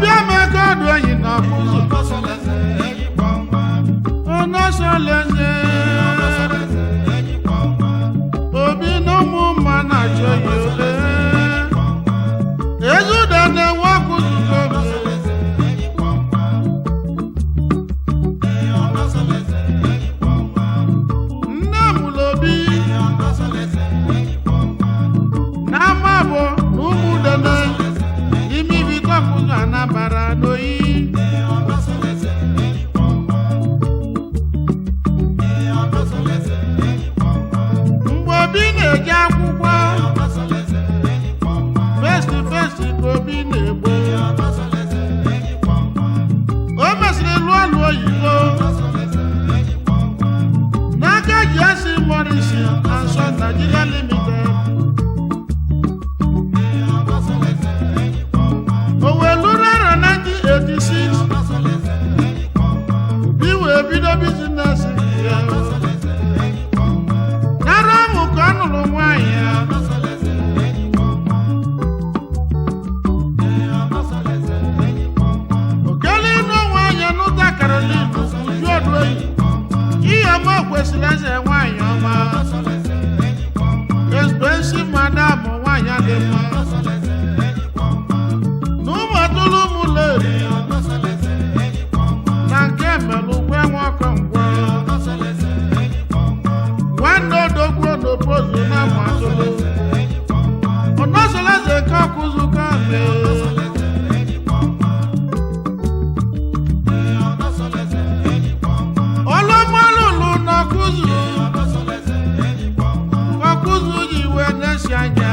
Obi Emeka ọdụ enyi na ọkụzụ. Ọnọsọleze. Obi na ụmụ mma na-achọ ya ole. Ezude na-enwe ọkụzụ obi. Nne mụrụ Obi n'ama bụ na ụmụ udene n'ime ibido ọkụzụ Anambra n'oyi. Mgbe Obi na-eje akwụkwọ, festi festi ka Obi na-egbo. O mesịrị lụọ ọlụ oyibo n'aka GSC Morrison and Son Nigeria Limited. O wee lụrụ arọ 1986, Obi wee bido business ya. N'arọ ahụ ka ọ nụrụ nwaanyị ya. Okele ịnụ nwaanyị nụta Caroline Uju Oduoyi. Ihe ọma kwesịrị eze nwaanyị ọma. Expensive madam nwaanyị dị mma. Na ụmụ atụrụ ụmụ leri na nke melụ gwe nwakọ ngwọ. Nwanne odogwu n'obozu na ụmụ atụrụ. Ọnọsọleze nke ọkụzụ ka mee. Ọlụmalụlụ n'ọkụzụ. Ọkụzụ ji wee na-esi anya.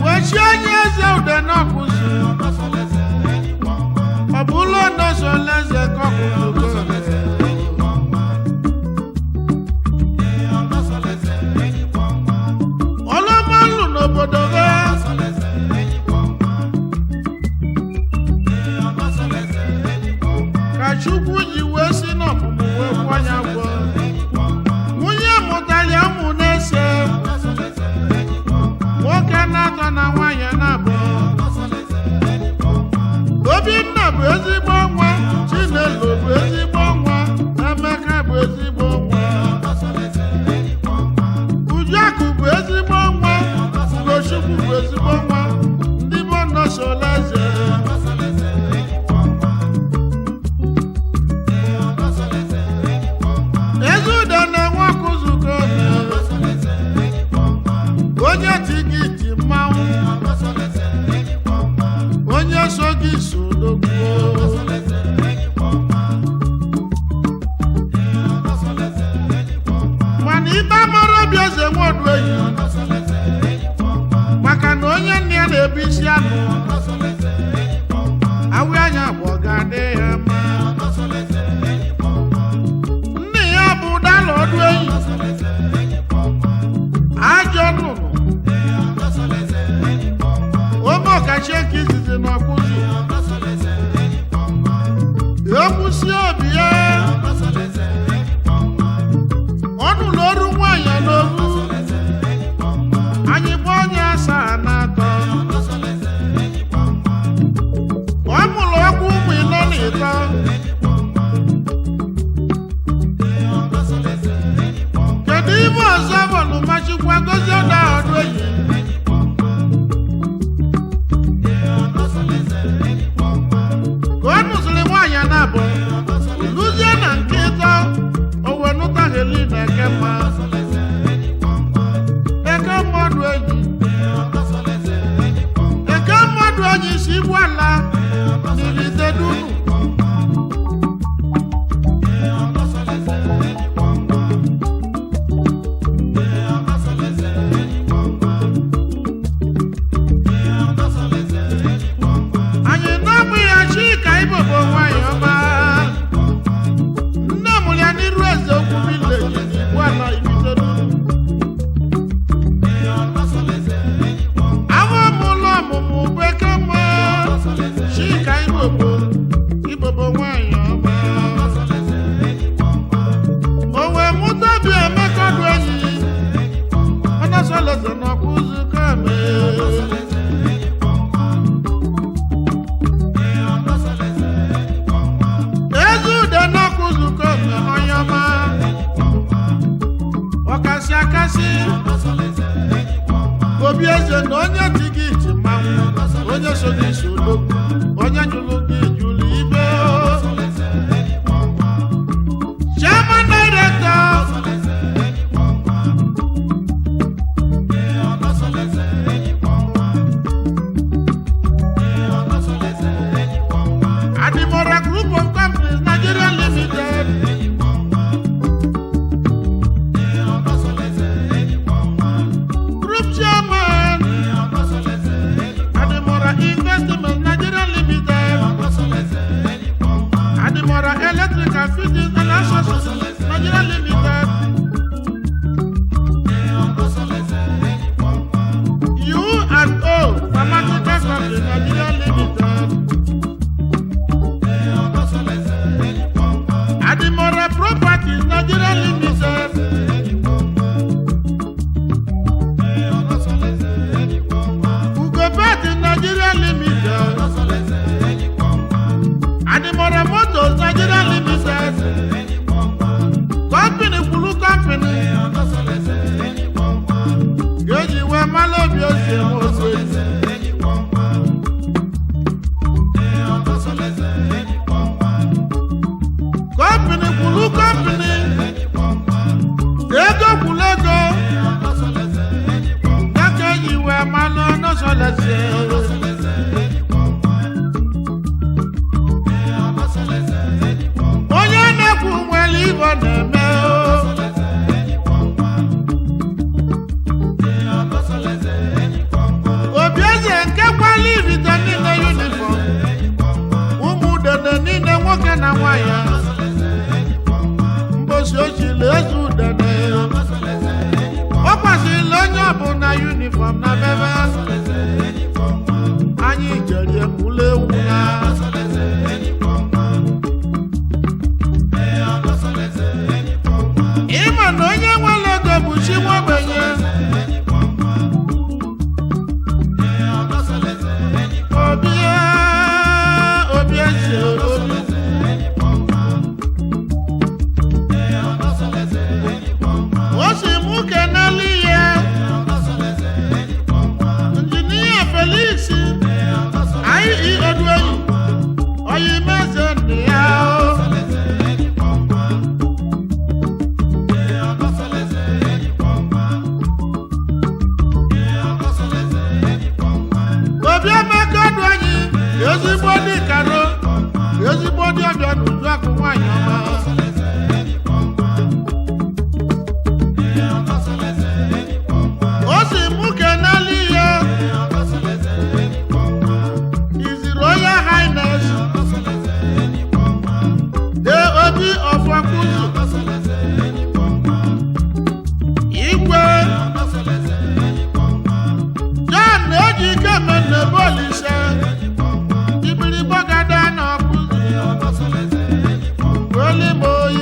Wee chi onye eze ude n'ọkụzụ. Ọ bụrụ ọnọsọleze ka ọkụzụ ka mee. Ọlụmalụ n'obodo ha. Ka Chukwu ji wee si n'ọpụpụ wee kwụọ ya ụgwọ. Nwunye mụtara ụmụ na-ese nwoke na-atọ na nwaanyị na-abụọ. Obinna bụ ezigbo nwa, Chinelo bụ ezigbo nwa, Emeka bụ ezigbo nwa, Ujuakụ bụ ezigbo nwa, Ugochukwu bụ ezigbo nwa, ndị bụ nọsọleze. Eze udo na-enwe ọkụ zukọ onye ti gị ti mmanwụ, onye so gị so n'okwu. Mana ikpe mara obi eze nwodu enyi maka na onye nne ya na-ebu isi anụ awụ anya bụ ọ ga-adị ya mma. Nne ya bụ dala ọdụ enyi ajọ nnụnụ ome ọkachie nke izizi na ọkụzụ ekwusi obi ya ọ nụrụ ọrụ nwaanyị n'owu anyị gba onye asaa na atọ. Ọ mụrụ ọkụ ụmụ ịnọ na ịtọ. Kedu ibe ọzọ bọlụ machikwa gozie na ọdụ enyi ka ọ nụsịrị nwaanyị na-abụ amasị. Obi eze na onye ji gị ji mmanwụ, onye so gị so odogwu, onye jụrụ gị jụrụ ibe o. Chairman Director, Adimora Group of Companies Nigeria Limited. Group Chairman, Adimora Investment Nigeria Limited. Adimora Electrical Fittings and Accessories Nigeria Limited. U and O Pharmaceutical Company Nigeria Limited. Adimora Properties Nigeria Limited. Ugobet Nigeria Limited. Adimora Motors Nigeria Limited. Company kwuru company ga-eji wee mara obi ose m otu ezi. Company kwuru company, ego kwuru ego, ya ka eji wee mara ọnọsọleze. Onye na-ekwu nwere ibo na-eme o. Obi eze nke kwala irite niile uniform, ụmụ udene niile, nwoke na nwaanyị, mbosi ochili eze udene, ọ kwasịrị onye ọbụla uniform na bebe anyị jere ekwula ewu na. Ịma na onye nwere ego bụ chi nwa ogbenye. Obi, obi eze, obi. O si mụ kenelu ihe Injinia Felix IE Odueyi Oyimeze nne ya o. Obi Emeka Oduenyi, ezigbo dị karo, ezigbo dị ọbịa n'uju akụ nwaanyị ọma. O si mụ kenelu ihe His Royal Highness the Obi of Akuzu, Igwe John Ejike Mene Bolise Ibirigbogada na Ọkụzụ Olimo.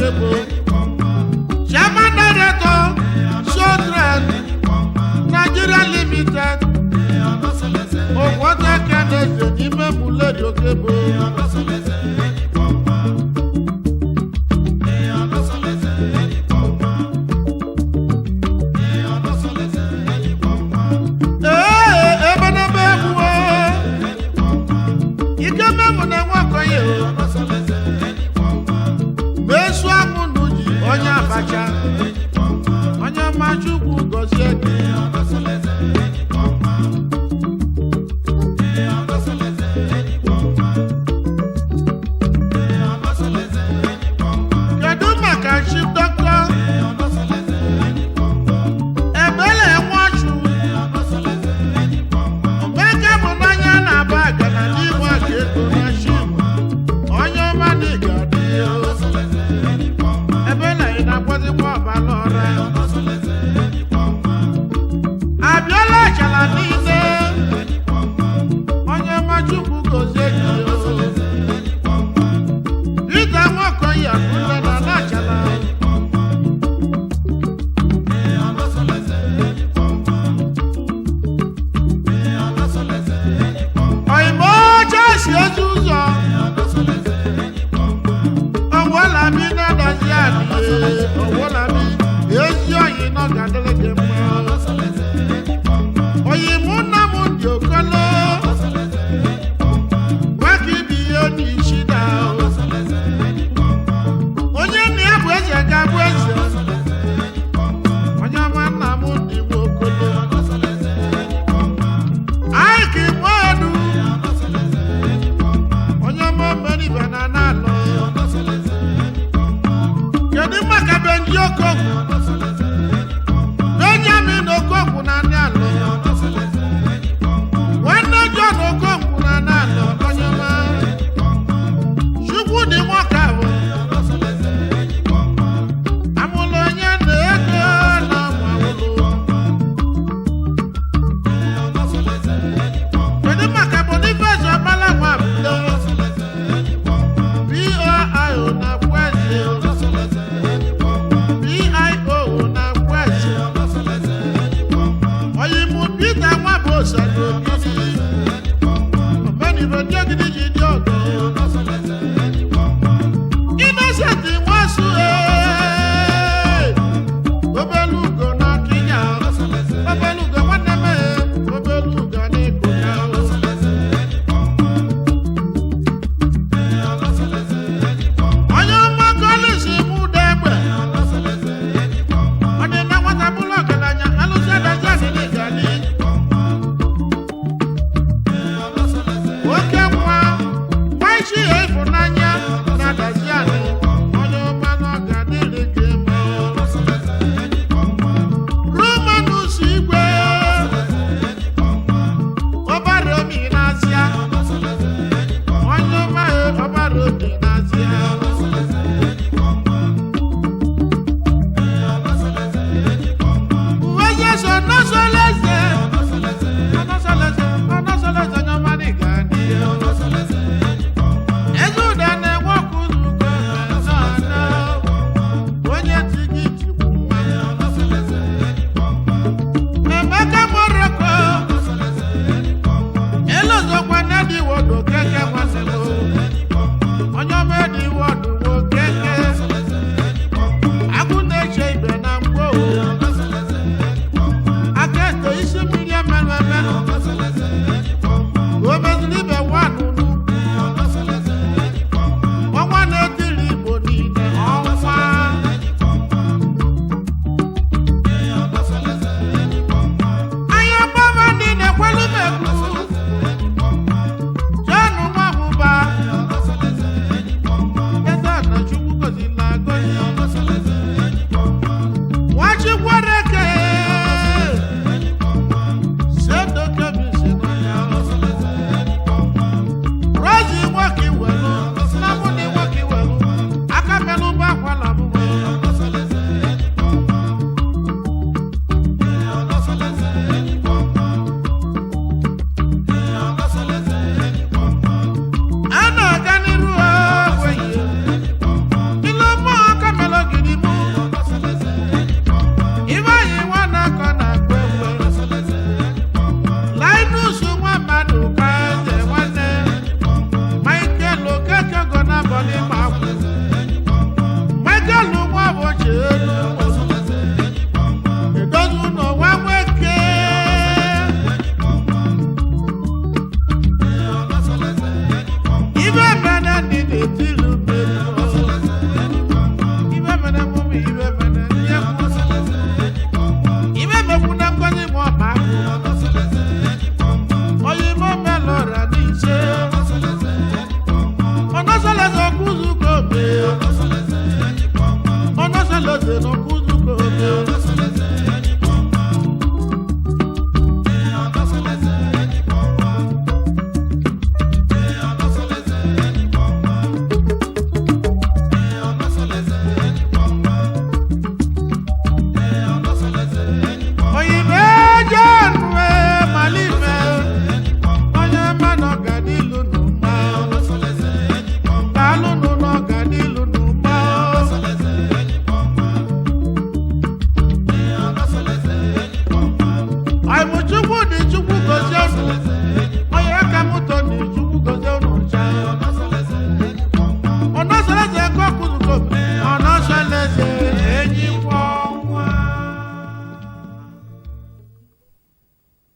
Okebo, Chairman Director, Children, Nigeria Limited, Ogwata Kennedy n'ime Muleri Okebo. Ee, ebe n'ebe egbuo, ike memụ na nwakoye o. Mesu amụ n'uji onye abacha, onye ọma Chukwu gọzie gị. Kedu maka Chief Doctor Ebele Nwachu? Omeke bụ n'anya na-aba agana n'igwe aka ego na shim. Onye ọma na ị ga-adị o. Ebele ị na-akwazikwa ọbala ọra. Abịala achala niile. Onye ọma Chukwu gozie gị o. Peter Nwakoye Akunle na Anachala. Oyinbo Chelsea ojú ụzọ. Ọwọ́làbí náà-dàzí àdìyẹ. Ọwọ́làbí ezi oyi náà gàdúrà gị mma. Oyinbo Nnamdi Okolo. Nwaka ibi ihe n'isi da o. Onye nna ya bụ eze ga-abụ eze. Onye ọma nna m dị nwa Okolo. Ike Nwodu. Onye ọma mmeri na na-alụ. Kedu maka Benji Okongwu? Benjamin Okongwu na ndị alụ. Nwanne John Okongwu na ndị alụ. Onye ọma. Chukwu dị nwoke ahụ. Amụlụ onye na-ego na amụlụ. Kedu maka Boniface Ọbalagwa Abdo? BOIO na Kwezi. BIO na Kwezi. Oyimu Peter Nwabosa n'Ogidi. Omenife ndị Ogidi ji dị ọgọ. Innocent Nwasu ee. Obelugo na Kenya. Obelugo nwanne m ee. Obelugo n'Ekuka. Onye ọma Collins Mudo Egbe. Ọ dị na nwata bụrụ ọgaranya, alụsị adazi adịghị gani. Oke nwa, gbachi ya ịfụnanya na adazi adị. Onye ọma na ọ ga-adịrị gị mma. Romanus Igwe, ọbara omi n'azịa. Onye ọma ya ọbara omi n'azịa. Uwe Jesu n'ọsọleze, ọnọsọleze, ọnọsọleze onye ọma dị ga adị. Eze ụda na-enwe ọkụ nzukọ na onye ti gị jikwu mmanụ. Emeka Morocco, elozokwa na dị wodo keke nwanne m.